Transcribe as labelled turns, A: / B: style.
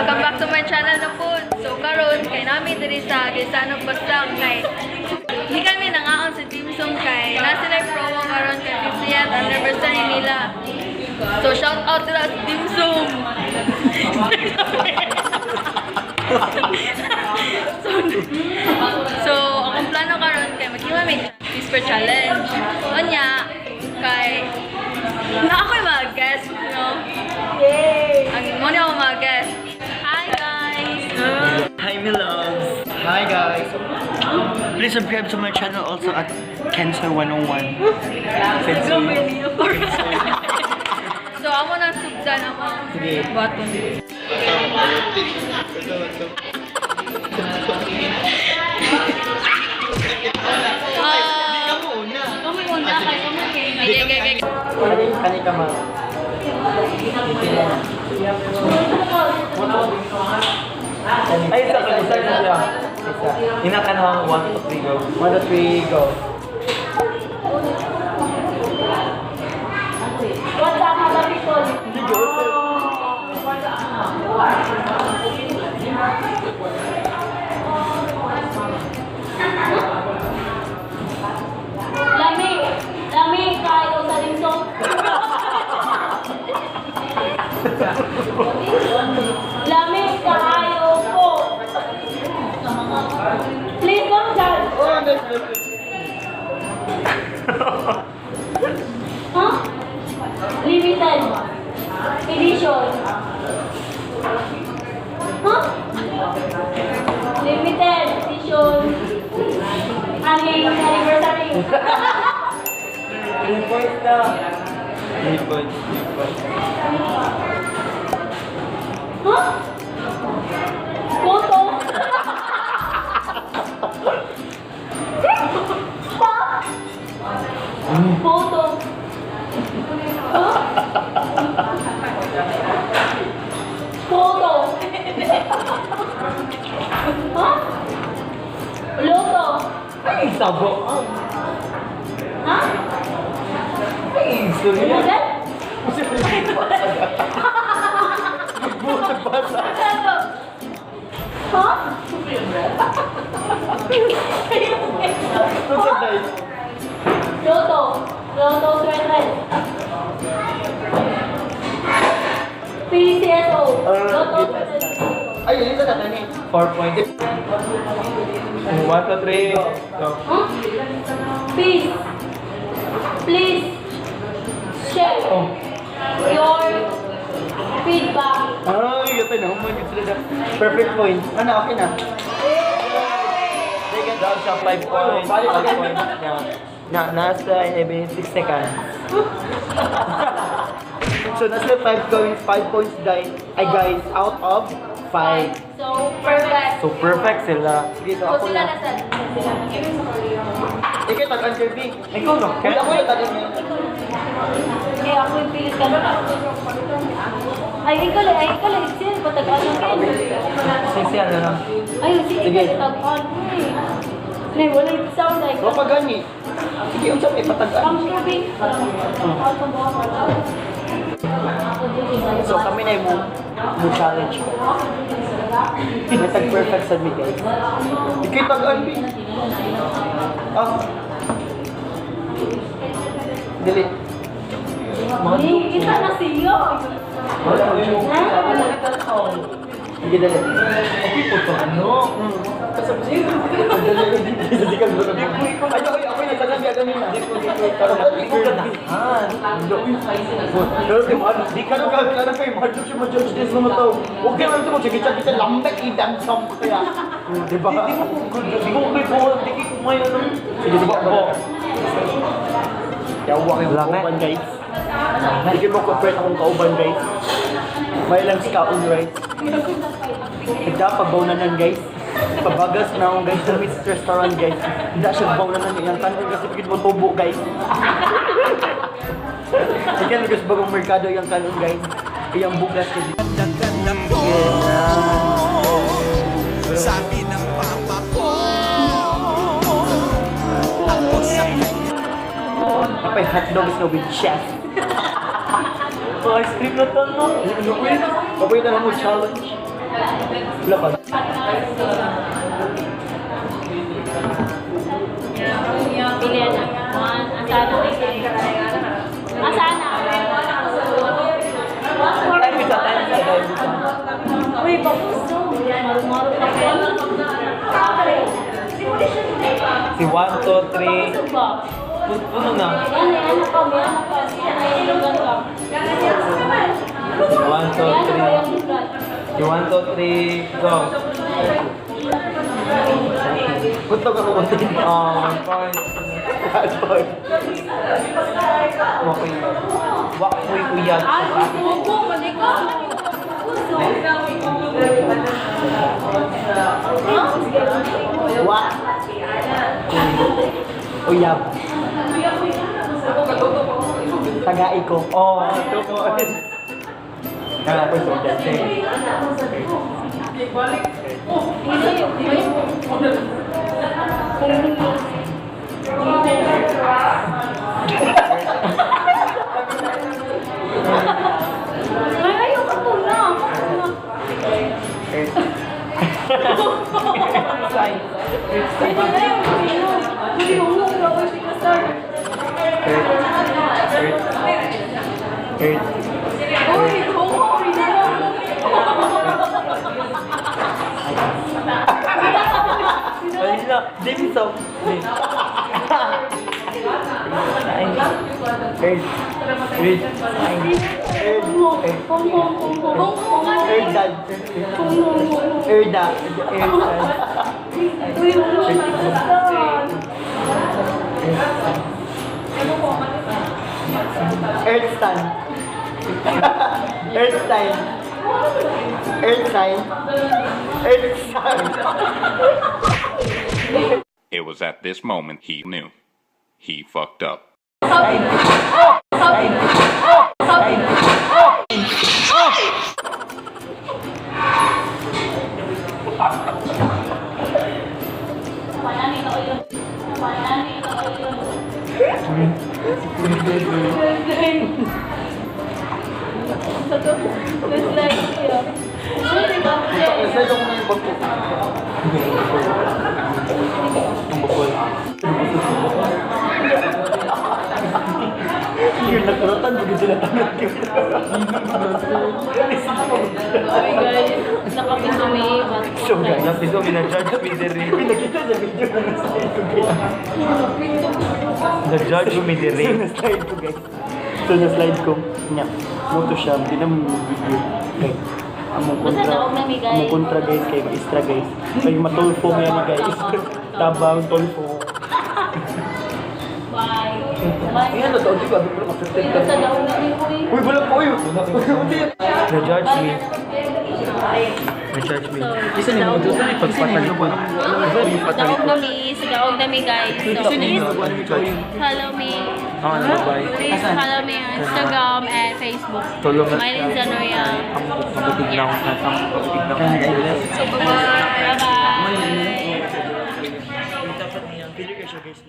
A: Welcome back to my channel na po. So karon kay nami diri sa Gaisano Paslang kay di kami nangaon sa Dimsum kay naa sila promo karon kay 50th anniversary nila. So shout out to sa Dimsum. So akong plano karon kay maghimo mi whisper challenge. Unya kay na ako'y mga guest, no? Yay! Ang mo ni ako mga guest. Hi guys!
B: Hi, my loves. Hi, guys. Please subscribe to my channel also at Kenzo101. Kenzo.
A: So, amo nang sugdan ang mga
B: Sige.
A: Button. Ah,
B: Muna.
A: kami muna kay kami kay. Okay, okay, okay.
B: Kani ka ma.
C: Ay, isa ka, isa ka siya.
B: Isa.
C: Ina ka na 1, 2, 3, go.
B: 1, 2, 3, go.
D: What's up, mga people?
B: Hindi go.
D: Lami, lami kayo sa limsong. Lami kayo po. Please don't judge.
B: Oh, nice, nice, nice.
D: Huh? Limited edition. Huh? Limited edition. Aming anniversary.
C: 3 points na. 3 points, 3 points.
D: Huh? Photo. Pa? Photo. Huh? Photo. Huh? Loto.
C: Ay, sabo.
D: Ha?
C: Ay, sorry.
D: Model?
B: Buta basa.
D: Huh?
B: What's up, guys?
D: Loto. Loto swerte. PCSO. Loto swerte.
B: Ay, yun sa tatani.
C: 4 points. 1, 2, 3, go.
D: Huh? Please. Please. Share
C: Oh.
D: your feedback.
B: Ay, gata na. Humanit sila na. Perfect point. Ano, okay na.
C: Down siya, 5 points.
B: Balik
C: 5
B: again.
C: points niya. Na, nasa 6 seconds.
B: So, nasa 5 points, 5 points, guys. Ay, guys, out of 5.
D: So, perfect.
C: So, perfect sila.
B: Sige, so
A: So,
B: ako
A: sila
B: na.
A: na sa sila.
B: Ikaw, tag-an, Kirby.
C: Ikaw no?
B: Uy, ako yung tag-an niya.
D: Eh, ako yung pilit ka na. Ay, ikaw lang, ay, ikaw lang. Sino ba tag-ano kayo?
C: Sisi, ano lang.
D: Ay, si
B: Sige.
D: ikaw tag-on. Nay, wala yung sound like.
B: Wa pa gani. Sige, unsa may patag-an.
D: Ang Kirby.
B: So, kami na yung mo challenge ko. May tag-perfect sa mi, guys. Ikaw tag-an, B. Ah. Dili.
D: Ay, kita na siya.
B: Wala ko siya. Sige, dali.
C: Okay po to, ano?
B: Dali. Dali ka Ay, ako, ako yung nagtagan niya ganina.
C: Hindi ko ganahan.
B: Pero kay Mahal, di ka nang gagawin kay Mahal, siya ma-judge this naman to. Huwag kayo naman ito, sige, lambek, i-damsam kaya. Di ba?
C: Di ko di ko kay po, di ko kumayo ng
B: Sige, sige, ako. Yawa kayong
C: Lame.
B: kauban, guys. Hindi mo compare akong kauban, guys. May lang si kaon, guys. Nagda, pabawnanan, guys. Pabagas na akong, guys, sa Miss Restaurant, guys. Hindi siya bawnanan iyang kanon kasi pagkit mo tubo, guys. Hindi ka bagong merkado iyang kanon, guys. Iyang bugas kasi.
E: Ganda ko. Sabi ng papa ko, ako sa kanya.
B: Kapay hotdogs na with chef.
C: Ice cream na to, no?
B: Ano ko yun? Kapay na mo challenge. Wala pa.
D: Pili na. One. Asana. Asana.
C: Time isa, time isa, time isa.
D: Uy, papuso. Maru-maru pa
C: Si 1, 2, 3.
D: Papuso ba?
C: Puno na.
D: Ano, ano ka, may ano ka. May lugar ka.
C: 1, 2,
D: May ano ka
C: 3.
D: yung lugar.
C: Si 1, 2, 3, go.
B: Kuntog ako kunti.
C: Oh, 1 point.
B: One point.
C: Okay. Wakoy uyag.
A: Ay, gusto ko, mali ka.
D: Puso.
B: Wa. Uyab. Tagai ko.
C: Oh,
B: 2 points.
C: Kaya po sa dati.
D: Ay, ayoko po na. Ako na.
C: Sign.
D: Ay, ayoko na. Uy, yung grabe si Kasar.
C: Earth. Earth. Earth.
A: Uy, oo, hindi
C: Wala.
B: Dim sum.
C: Earth. Earth.
D: Hong Hong Hong Hong Hong Hong
B: Erdan.
D: Hong Hong Hong.
B: Erda.
C: Earth.
D: Uy, Hong Hong si Kasar.
B: Earth sign. Earth sign. Earth sign. Earth sign.
F: It was at this moment he knew. He fucked up.
D: It's like, yeah.
B: Isa yung may bangko. Yung nagkuratan, bagay sila tanong.
D: Sorry guys, nakapiso may but
B: So guys,
C: Napiso, minajudge mi diri.
B: pinakita sa video na na-slide ko guys.
C: Na-judge mi diri.
B: So na-slide ko guys. So na-slide ko. Nya, moto siya, hindi na mo video. Okay. Among
D: Basta
B: kontra,
D: daog na mi, guys.
B: among kontra guys kay maestra guys. Kay matulfo mo yan guys. Tabang tulfo.
D: Bye. Bye.
B: Ayan, totoo di ba? Di ba affected ka?
D: Basta daog na mi, uy.
B: Uy, wala po, uy! Uy,
C: Na-judge me. Na-judge me. Isa ni mo, isa ni pagpatalikod. Isa ni
D: Daog
C: pagpatalikod.
D: na mi, sa daog na mi guys. So please follow me.
C: Ah, ano, bye.
D: Please follow me on Instagram and Facebook.
C: Tulong na.
D: Mylene Zanoria.
C: Ang kabutig na ako. Ang kabutig na ako.
A: So, bye-bye.
D: Bye-bye.
B: Pili ka siya guys.